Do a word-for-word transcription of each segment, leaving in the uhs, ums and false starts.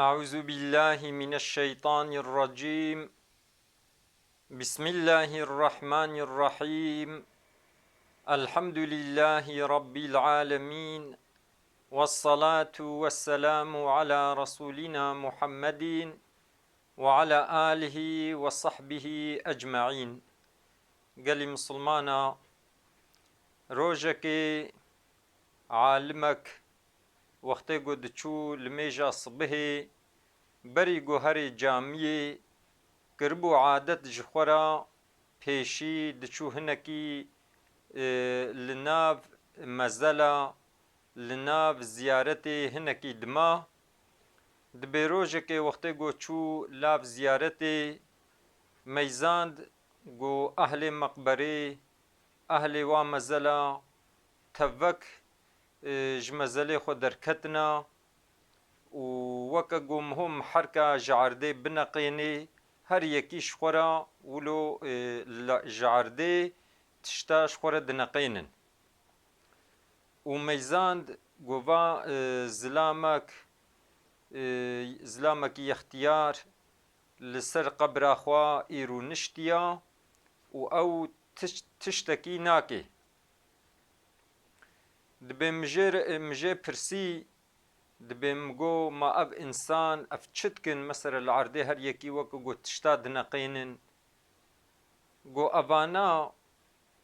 أعوذ بالله من الشيطان الرجيم. بسم الله الرحمن الرحيم. الحمد لله رب العالمين. والصلاة والسلام على رسولنا محمد وعلى آله وصحبه أجمعين. Gelî misilmana, rojekê alimek wextê ku diçû li mêja sibihê, berî ku herê camiyê, kiribû adet ji xwe re, pêşî diçû hinekî, e, li nav mezela, li nav ziyaretê hinekî dima. Dibê rojekê wextê ku çû lav ziyaretê, meyzand ku ehlê meqberê, ehlê wa mezela tevek, e, ji mezelê xwe derketina û weke ku miho miherka ji erdê bineqênê, her yekî ji xwe re wilo, e, la-, ji erdê tişta ji xwe re dineqênin. Û meyzand ku va, e, zilamek, e, zilamekî yextiyar li ser qebra xwe îro niştiya û ew tiş-, tiştekî nake. Dibê min jê re, min jê pirsî, dibê min got, ma ev însan, ev çi dikin? Mesela li erdê her yekî weke got tişta dineqênin. Got, evana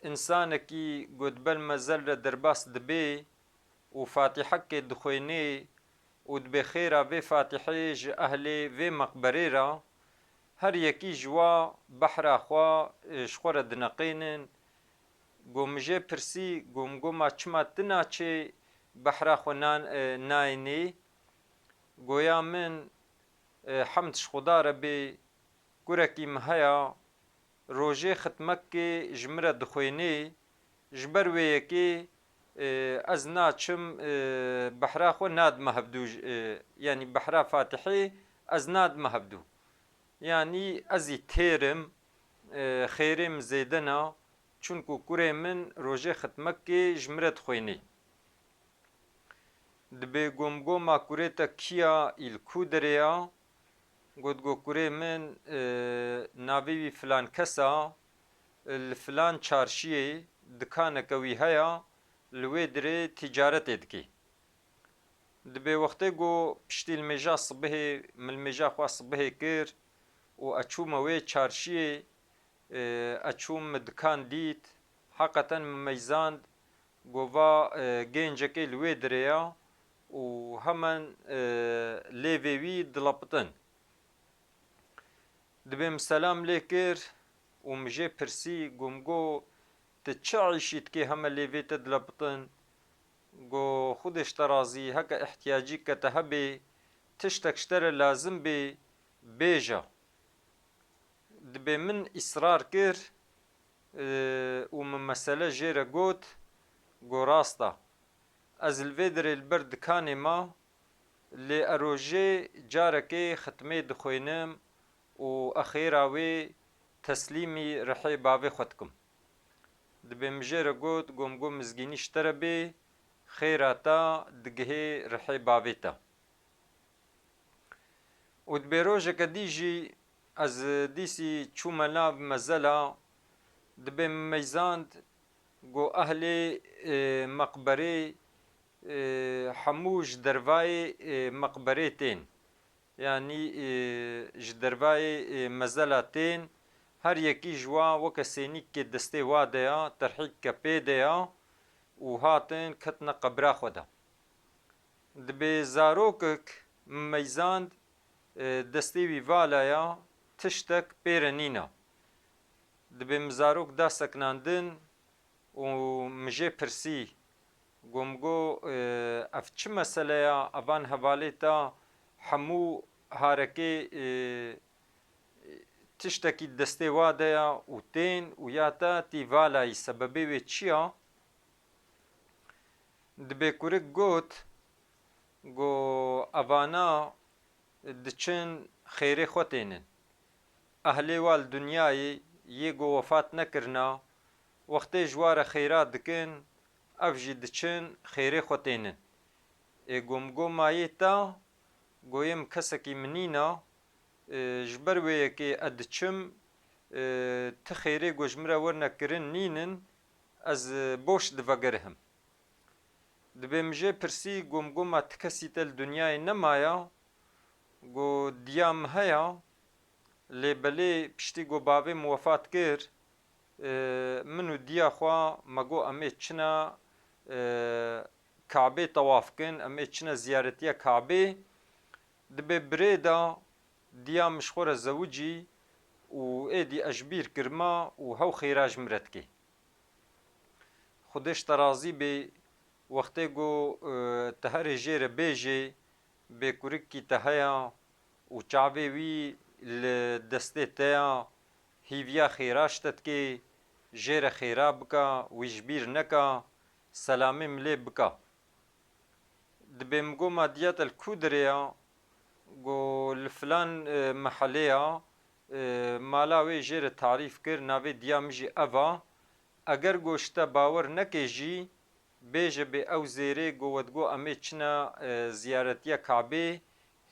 însanekî got bel mezel re derbas dibê û fatîhekê dixwênê û dibê xêra vê fatîhê ji ehlê vê meqberê re, her yekî ji wa behra xwe, e, ji xwe re dineqênin. Got, min jê pirsî, got, min got, ma çima tu naçê behra xwe nan-, e, nayênê? Goya min, e, hemd ji Xuda re bê, kurekî min heya, rojê xitmekê ji min re dixwênê, ji ber wê yekê, e, ez naçim, e, behra xwe nadime hevdû, e, yanî behra Fatihê ez nadime hevdû. Yanî ez î têr im, e, xêrê min zêde na, çunku kurê min rojê xitmekê ji min re dixwênê. Dibê got, min got, ma kurê te kî ya, î li ku derê ya? Got, got, kurê min, e, navê wî filan kes a, li filan çarşiyê dikaneke wî heya, li wê dirê tîcaretê dike. Dibê wextê got piştî limêja sibihê, min limêja xwe sibihê kir û ez çûme wê çarşiyê, e, ez çûm min dikan dît, heqeten min meyzand, got va, e, gêncekê li wê dirê ya û hemen, e, lêvê wî dilepitin. Dibê min selam lê kir û min jê pirsî, got, min got, tu çi îşî dikê heme lêvê te dilepitin? Got, Xwedê ji te razî, heke ihtiyacî ke te hebê, tiştek ji te re lazim bê, bêje. Dibê min îsrar kir, e, û min mesele jê re got, got, rast e. Ez li vê derê li ber dikanê me, lê ez rojê carekê xitmê dixwênim û ez xêra wê teslîmî rihê bavê xwe dikim. Dibê min jê re got, got, min got, mizgînî ji te re bê, xêra te digihê rihê bavê te. Û dibê rojeke dî jî ez dîsî çûme nav mezela, dibê min meyzand, got, ehlê, e, meqberê, e, hemû ji dervayê, e, meqberê tên. Yanî, e, ji dervayê, e, mezela tên, her yekî ji wa weke sênîkê destê wa de ya, terhîkeke pê de ya û hatin ketine qebra xwe de. Dibê zarokek min meyzand, e, destê wî vala ya, tiştek pê re nîna. Dibê min zarok da sekinandin û min jê pirsî, got, min got, e, ev çi mesele ya? Evan hevalê te hemû harekê, e, tiştekî destê wa de ya û tên û ya te tî valayî, sebebê wê çi ya? Dibê kurik got, got, evana diçin xêrê xwe tênin. Ehlê wa li dinyayê yê ku wefat nekirina, wextê ji wa re xêra dikin, ev jî diçin xêrê xwe tênin. Ê got, min got, ma yê te, Goyê min kesekî min nîna, e, ji ber wê yekê ez diçim, e, ti xêrê ku ji min re werine kirin nînin, ez, e, boş divegerihim. Dibê min jê pirsî, got, min got, ma ti kesî te li dinyayê nemaya? Got, diya min heya, lê belê piştî ku bavê min wefat kir, e, min û diya xwe me got, em ê çina, e, Kabê tewaf kin, em ê çina ziyaretiya Kabê. Dibê birê da diya min ji xwe re zewicî û êdî ez ji bîr kirima û hew xêra ji min re dikê. Xwedê ji te razî bê, wextê ku, e, te herê jê re bêjê, bê kurikî te heya û çavê wî li destê te ya, hîviya xêra ji te dikê, jê re xêra bika, wî ji bîr neka, selamê min lê bika. Dibê min got, ma diya te li ku derê ya? Got, li filan, e, mehelê ya, e, mala wê jê re tarîf kir, navê diya min jî ev a. Eger got ji te bawer neke jî, bêje bê ew zêrê got, we digot em ê çina, e, ziyaretiya Kabê,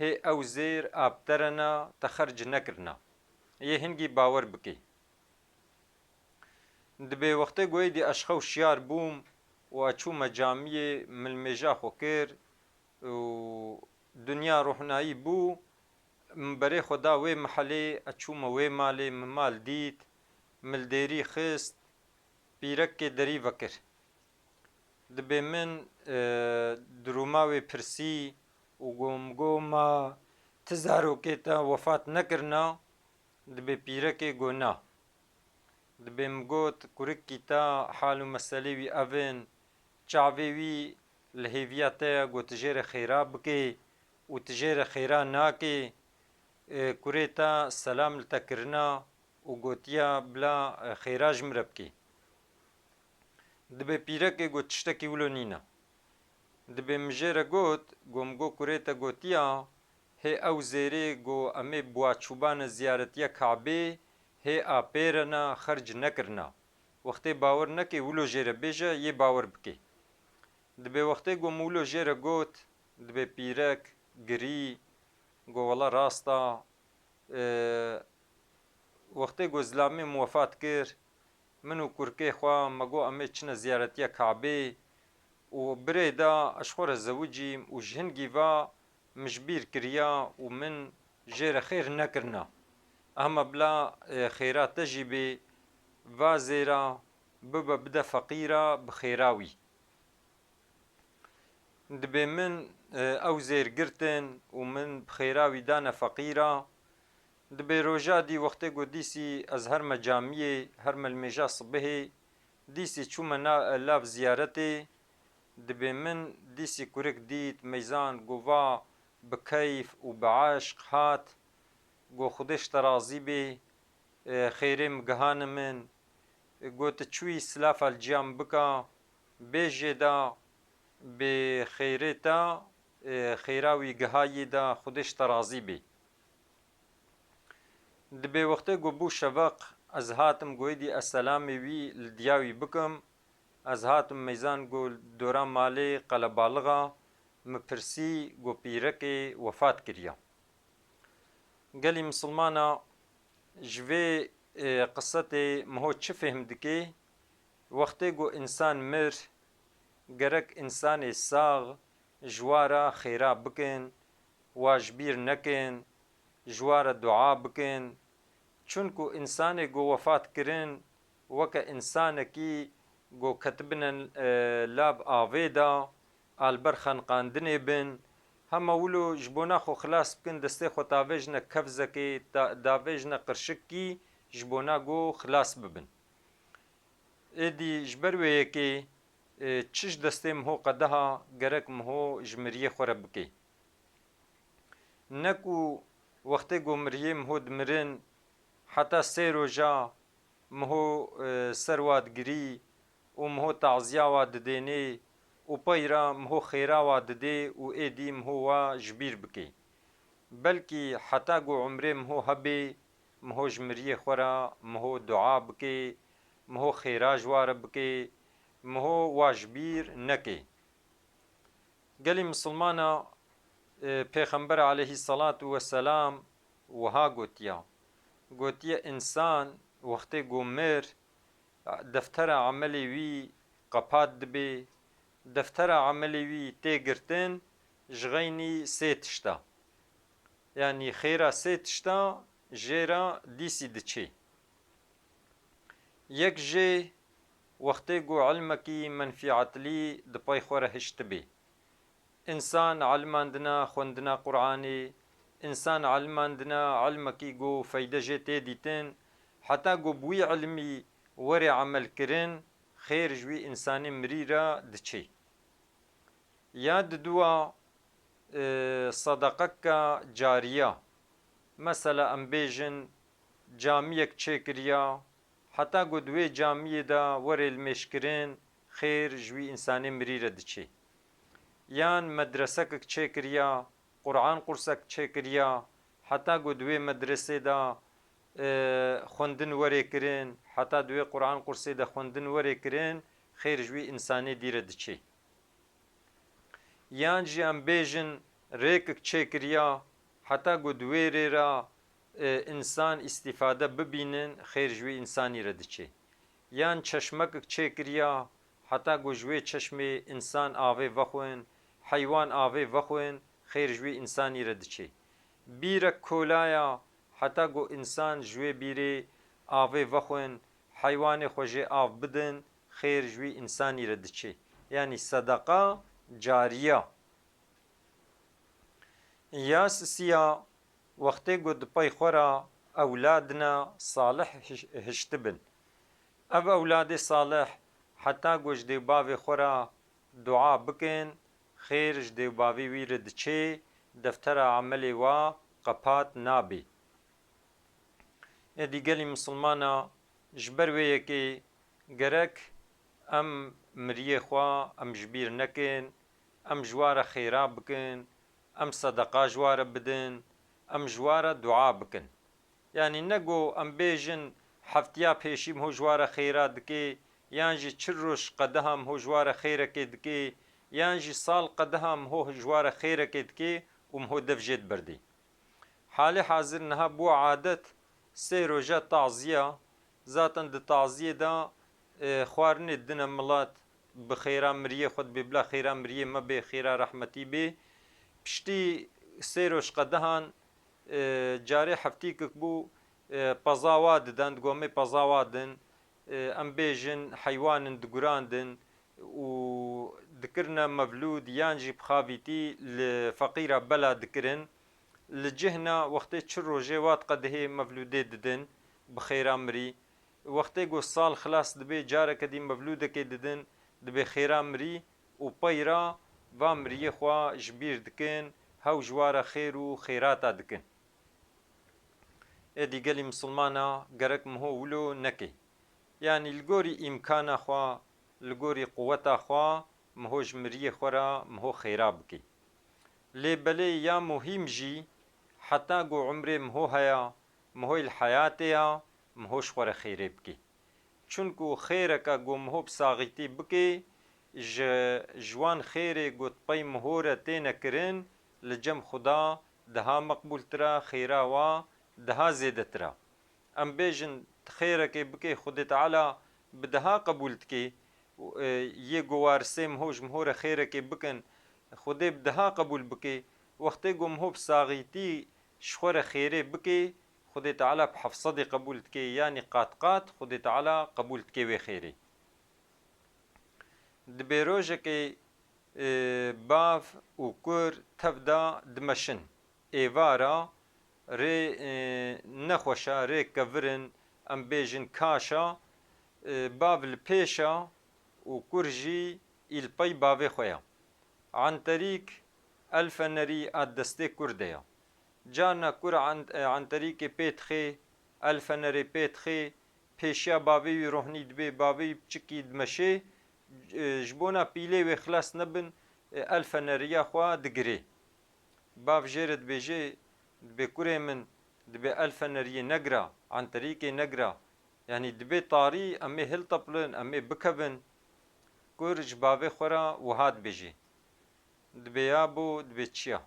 hê ew zêr a bi te re na, te xerc nekirina. Yê hingî bawer bikê. Dibê wextê ku êdî ez ji xew şiyar bûm û ez çûme camiyê, min li mêja xwe kir û dinya rohnayî bû, min berê xwe da wê mehelê, ez çûme wê malê, min mal dît, min li dêrî xist, pîrekê derî vekir. Dibê min, e, dirûma wê pirsî û got, min got, ma ti zarokê te wefat nekirina? Dibê pîrekê got, na. Dibê min got, kurikî te hal û meselê wî ev in, çavê wî li hêviya te ye, got, tu jê re xêra bikê û tu jê re xêra nakê, e, kurê te selam li te kirina û gotiya bila, e, xêra ji min re bikê. Dibê pîrekê got, tiştekî wilo nîne. Dibê min jê re got, got, min got, kurê te gotiya, hê ew zêrê got, em ê bi wa çûbane ziyaretiya Kabê, hê a pê re na, xerc nekirina. Wextê bawer nekê, wilo jê re bêje, yê bawer bikê. Dibê wextê got, min wilo jê re got, dibê pîrek girî, got, wela rast a, e, wextê got, zilamê min wefat kir, min û kurkê xwe me got, em ê çine ziyaretiya Kabê û birê da ez ji xwe re zewicîm û ji hingî va min ji bîr kiriya û min jê re xêr nekirina. Hema bila, e, xêra te jî bê, va zêra bibe bide feqîra bi xêra wî. Dibê min, e, ew zêr girtin û min bi xêra wî dane feqîra. Dibê roja dî wextê ku dîsî ez herme camiyê, herme li mêja sibihê, dîsî çûme na, lav ziyaretê. Dibê min dîsî kurik dît, meyzan, got, va bi keyf û bi eşq hat, got, Xwedê ji te razî bê, e, xêrê min gihane min. Got, tu çûyî silafa li ciya min bika, bê jê da, bê xêrê te, e, xêra wî gihayî da, Xwedê ji te razî bê. Dibê wextê ku bû şeveq, ez hatim, got, êdî ez selamê wî li diya wî bikim. Ez hatim meyzan, got, dora malê qelebalixa, min pirsî, got, pîrekê wefat kiriya. Gelî misilmana, ji vê, e, qisetê min ho çi fêhm dikê? Wextê ku însan mir, gerek însanê sax ji wa re xêra bikin, wa ji bîr nekin, ji wa re dua bikin. Çunku însanê ku wefat kirin, weke însanekî ku ketibine, e, lav avê de, a li ber xeniqandinê bin, hema wilo ji bona xwe xilas bikin, destê xwe davêjine kevzekê, da-, davêjine qirşikî, ji bona ku xilas bibin. Êdî ji ber wê yekê, e, çi ji destê min ho qediha, gerek min ho ji miriyê xwe re bikê. Ne ku wextê ku miriyê min ho dimirin, heta sê roja min ho, e, ser wa digirî û min ho taziya wa didênê û peyra min ho xêra wa didê û êdî min ho wa ji bîr bikê. Belkî heta ku umrê min ho hebê, min ho ji miriyê xwe re, min ho dua bikê, min ho xêra ji wa re bikê, min ho wa ji bîr nekê. Gelî misilmana, Pêxember aleyhisselatu vesselam wiha gotiya, gotiye, însan wextê ku mir, deftera emelê wî qepat dibe, deftera emelê wî tê girtin ji xeynî sê tişta. Yanî xêra sê tişta jê re dîsî diçê. Yek jê wextê ku ilmekî menfîatlî di pey xwe re hiştibê. Însan ilimandina xwendina Qur'anê, însan ilimandina ilmekî ku feyde jê tê dîtin, heta ku bi wî ilmî were emelkirin, xêr ji wî însanê mirî re diçê. Ya diduwa, e, sedeqeka cariya. Mesela em bêjin camiyek çêkiriya, heta ku di wê camiyê de were limêjkirin, xêr ji wî însanê mirî re diçê. Yan medresekek çêkiriya, Qur'an qursek çêkiriya, heta ku di wê medresê de, e, xwendin were kirin, heta di wê Qur'an qursê de xwendin were kirin, xêr ji wî însanê dî re diçê. Yan jî em bêjin rêkek çêkiriya, heta ku di wê rê re, e, însan îstîfade bibînin, xêr ji wî însanî re diçê. Yan çeşmekek çêkiriya, heta ku ji wê çeşmê însan avê vexwin, heywan avê vexwin, xêr ji wî însanî re diçê. Bîrek kolaya, heta ku însan ji wê bîrê avê vexwin, heywanê xwe jê av bidin, xêr ji wî însanî re diçê. Yanî sedeqa cariya. Ya sisiya, wextê ku di pey xwe re ewladina salih hiş-, hiştibin. Ev ewladê salih heta ku ji dê û bavê xwe re dua bikin, xêr ji dê û bavê wî re diçê, deftera emelê wa qepat nabê. Êdî gelî misilmana, ji ber wê yekê gerek em miriyê xwe em ji bîr nekin, em ji wa re xêra bikin, em sedeqa ji wa re bidin, em ji wa re dua bikin. Yanî ne ku em bêjin heftiya pêşî miho ji wa re xêra dikê, yan jî çil roj qediha miho ji wa re xêrekê dikê, yan jî sal qediha miho ji wa re xêrekê dikê û miho dev jê diberdê. Halê hazir niha bû adet sê roja taziya, zaten di taziyê de, e, xwarinê didine milet, bi xêra miriyê xwe dibê, bila xêra miriyê me bê, xêra rehmetî bê. Piştî sê roj qedihan, e, carê heftîkek bû, e, peza wa didan, digo em ê peza wa din, e, em bêjin heywan in digurandin, û dikirine mevlûd yan jî bi xavîtî li feqîra bela dikirin. Li cihna wextê çi rojê wa diqedihê mevlûdê didin bi xêra mirî. Wextê ku sal xilas dibe, careke dî mevlûdekê didin, dibê xêra mirî û peyra va miriyê xwe ji bîr dikin, hew ji wa re xêr û xêrata dikin. Êdî gelî misilmana gerek miho wilo neke. Yanî li gorî îmkana xwe, li gorî quweta xwe, miho ji miriyê xwe re miho xêra bike. Lê belê ya muhîm jî, heta ku umrê miho heye, miho li heyatê ya, miho ji xwe re xêrê bike. Çunku xêreke ku miho bi saxîtî bike, ji, ji wan xêrê ku di pey miho re têne kirin, li cem Xuda daha meqbûltir e, xêra wa daha zêdetir e. Em bêjin, tu xêrekê bikê, Xwedê Teala bi daha qebûl dikê. E, yê ku warisê miho ji miho re xêrekê bikin, Xwedê bi daha qebûl bikê. Wextê ku miho bi saxîtî ji xwe re xêrê bikê, Xwedê Teala bi heft sedê qebûl dikê, yanî qat qat Xwedê Teala qebûl dikê wê xêrê. Dibê rojekê, e, bav û kur tev de dimeşin. Êvara rê, e, nexweş e, rê kevir in, em bêjin kaş e, e, bav li pêş e û kur jî î li pey bavê xwe ye. Enterîk, elfenerî a destê kur de ye. Carna kur ent-, e, enterîkê pê dixê, elfenerê pê dixê, pêşiya bavê wî rohnî dibê, bavê wî biçikî dimeşê, e, ji bona pîlê wê xilas nebin, e, elfeneriya xwe digirê. Bav jê re dibêje, dibê kurê min, dibê elfeneriyê negira, enterîkê negira. Yanî dibê tarî, em ê hilteplin, em ê bikevin. Kur ji bavê xwe re wiha dibêje. Dibê ya bo, dibê çi ya?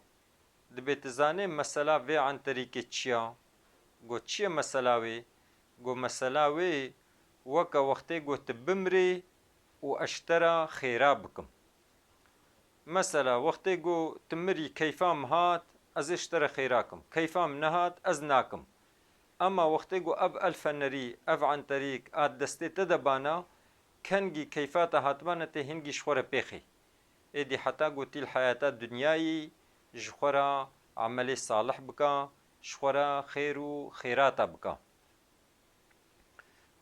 Dibê tu zanê mesela vê enterîkê çi ya? Got, çi ye mesela wê? Got, mesela wê weke wextê got tu bimrê û ez ji te re xêra bikim. Mesela wextê got tu mirî keyfa min hat, ez ê ji te re xêra kim. Keyfa min nehat, ez nakim. Ema wextê got ev elfenerî, ev enterîk a destê te de bana, kengî keyfa te hatibane tê hingî ji xwe re pêxê. Êdî heta gotî li heyata dinyayî ji xwe re emelê salih bika, ji xwe re xêr û xêrata bika.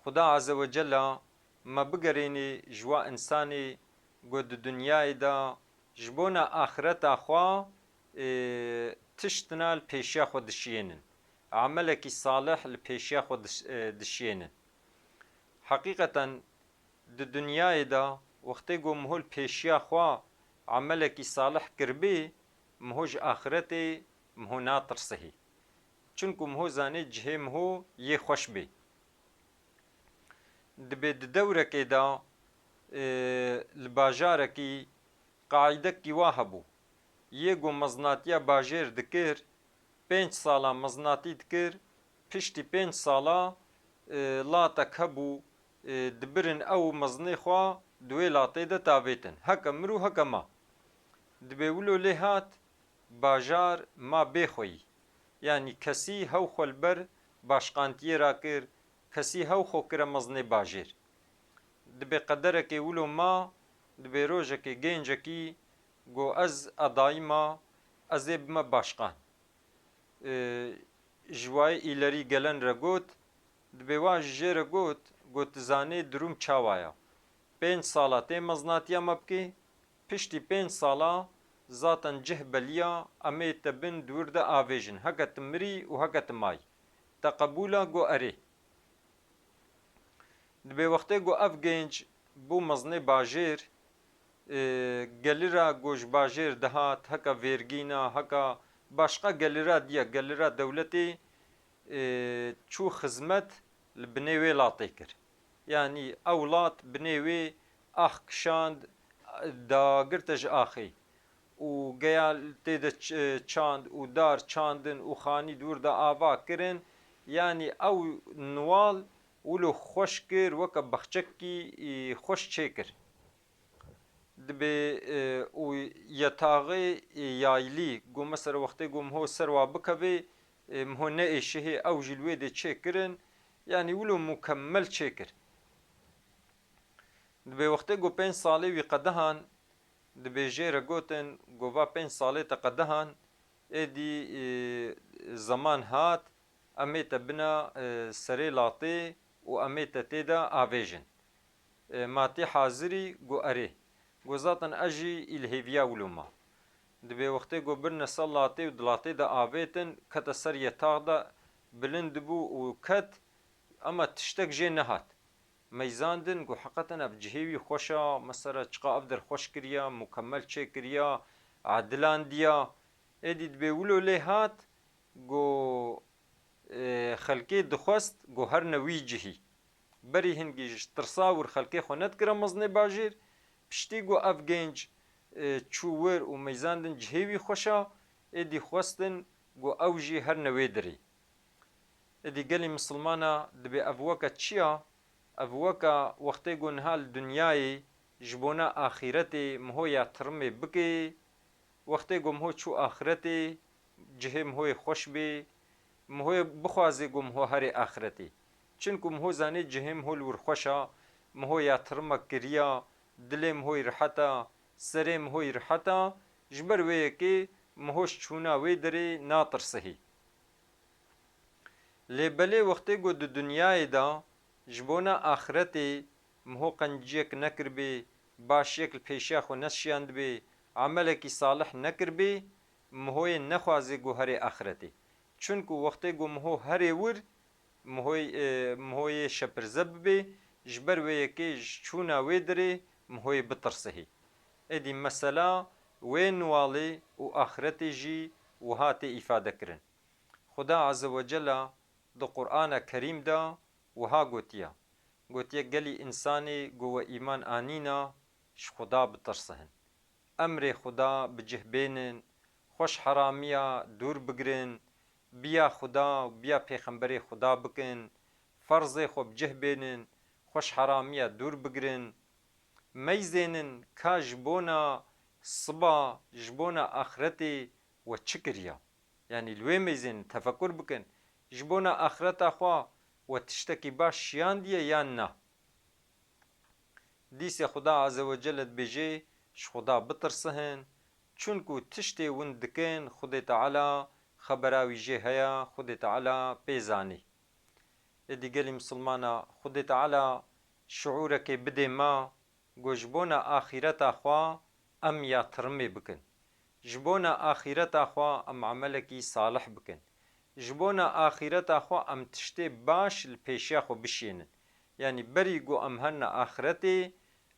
Xuda Azze ve Cella me bigerênê ji wa însanê ku di dinyayê de ji bona axireta xwe, ê, tiştina li pêşiya xwe dişiyênin. Emelekî salih li pêşiya xwe diş-, ê, dişiyênin. Heqîqeten di dinyayê de wextê ku miho li pêşiya xwe emelekî salih kiribê, miho ji axretê miho natirsihê. Çunku miho zanê cihê miho yê xweş bê. Dibê di dewrekê de, e, li bajarekî qaîdekî wa hebû. Yê ku meznatiya bajêr dikir, pênc sala meznatî dikir, piştî pênc sala, e, latek hebû, e, dibirin ew mezinê xwe di wê latê de tavêtin. Heke mir û heke ma. Dibê wilo lê hat, bajar ma bê xweyî. Yanî kesî hew xwe li ber başqantiyê rakir, kesî hew xwe kire mezinê bajêr. Dibê qederekê wilo ma, dibê rojekê gencekî got, ez edayî ma, ez ê bime başqan. E, ji wayê îlerî gelen re got, dibê wa ji jê re got, got, tu zanê durum çawa ya. Pênc sala tê meznatiya me bikê, piştî pênc sala zaten cih beliya, em ê te bin di wir de avêjin, heke tu mirî û heke tu mayî. Te qebûl a? Got, erê. Dibê wextê ku ev genc bû mezinê bajêr, e, gelira ku ji bajêr dihat, heke vêrgîna, heke başqa gelira diye, gelira dewletê, e, çû xizmet li binê wê latê kir. Yanî ew lat binê wê ax kişand, dagirte ji axê. Û geya tê de ç-, çand û dar çandin û xanî dûr de ava kirin, yanî ew niwal wilo xweş kir, weke bexçekî, î, xweş çêkir. Dibê, e, û yetaxê, e, yaylî, go mesela wextê go miho ser wa bikevê, e, miho neêşihê ew jî li wê dê çêkirin, yanî wilo mukemmel çêkir. Dibê wextê go pênc salê wî qedihan, dibê jê re gotin, go va pênc salê te qedihan, êdî, e, zeman hat, em ê te bina, e, serê latê û em ê te tê de avêjin. E, ma tê hazirî? Go erê. Go zaten ez jî î li hêviya wilo ma. Dibê wextê go birine ser latê û di latê de avêtin, kete ser yetax de bilind bû û ket, ema tiştek jê nehat. Meyzandin, go heqeten ev cihê wî xweş a, mesela çiqa ev der xweş kiriya, mukemmel çêkiriya, edilandiya. Êdî dibê wilo lê hat, go, e, xelkê dixwest, go herine wî cihî. Berî hingî ji tirsa wir xelkê xwe nedikire mezinê bajêr, piştî go ev genc, e, çû wir û meyzandin cihê wî xweş a, êdî xwestin go ew jî herine wê derê. Êdî gelî misilmana dibê ev weke çi ya? Ev weke wextê go niha li dinyayê ji bona axîretê miho ya tirimê bikê, wextê go miho çû axîretê, cihê mihoyê xweş bê, mihoyê bixwazê go miho herê axîretê. Çinku miho zanê cihê miho li wir xweş a, miho ya tirimek kiriya, dilê mihoyî rihet a, serê mihoyî rihet a, ji ber wê yekê miho ji çûna wê derê natirsihê. Lê belê wextê ku di dinyayê de ji bona axretê miho qenciyek nekiribê, başiyek li pêşiya xwe neşiyandibê, emelekî salih nekiribê, mihoyê nexwazê ku herê axretê. Çunku wextê ku miho herê wir, mihoy-, e, mihoyê şepirze bibê, ji ber wê yekê ji çûna wê dirê mihoyê bitirsihê. Êdî mesela wê niwalê û axretê jî wiha tê îfade kirin. Xuda Azze ve Cella di Qur'ana Kerîm de wiha gotiye, gotiye, gelî însanê ku we îman anîna, ji Xuda bitirsihin. Emrê Xuda bi cih bênin xwe ji heramiya dûr bigirin, biya Xuda û biya pêxemberê Xuda bikin, ferzê xwe bi cih bênin, xwe ji heramiya dûr bigirin. Meyzênin ka ji bona siba, ji bona axretê we çi kiriya? Yanî li wê meyzênin tefekur bikin. Ji bona axreta xwe we tiştekî baş şiyandiye yan na? Dîsê Xuda Azze ve Celle dibêje, ji Xuda bitirsihin, çunku tiştê win dikin, Xudê Teala xebera wî jê heye, Xudê Teala pê zanî. Êdî gelî misilmana, Xudê Teala şiûrekê bidê me, ku ji bona axîreta xwe em yatirimê bikin. Ji bona axîreta xwe em emelekî salih bikin. Ji bona axîreta xwe em tiştê baş li pêşiya xwe bişînin. Yanî berî ku em herine axretê,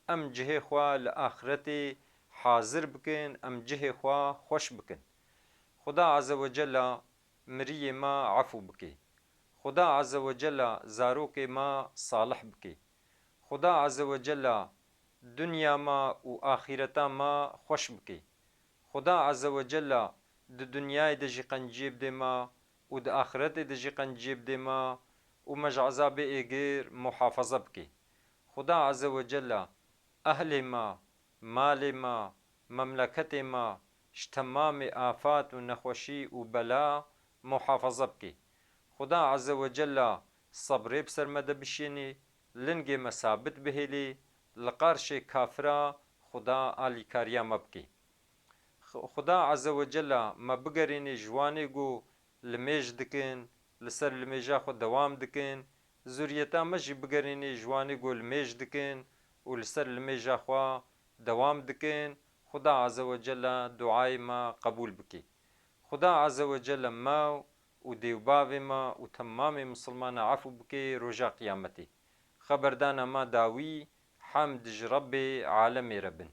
em cihê xwe li axretê hazir bikin, em cihê xwe xweş bikin. Xuda Azze ve Celle miriyê me efû bike. Xuda Azze ve Celle zarokê me salih bike. Xuda Azze ve Celle dinya me û axîreta me xweş bike. Xuda Azze ve Celle di dinyayê de jî qenciyê bidê me û di axretê de jî qenciyê bidê me û me ji ezabê êgir muhafaza bike. Xuda Azze ve Celle ehlê me, malê me, memleketê me ji temamê afat û nexweşî û bela muhafaza bike. Xuda Azze ve Celle sebrê bi ser me de bişênê, lingê me sabit bihêlê, li qarşê kafira Xuda alîkariya me bike. Xu-, Xuda Azze ve Celle me bigerînê ji wanê ku limêj dikin, li ser limêja xwe dewam dikin, zuriyeta me jî bigerînê ji wanê ku limêj dikin û li ser limêja xwe dewam dikin, Xuda Azze ve Celle duayê me qebûl bike. Xuda Azze ve Celle me û dêvbavê me û temamê misilmana efû bike roja qiyametê. Xeberdana me dawî, hemd ji Rebbê alemê re bin.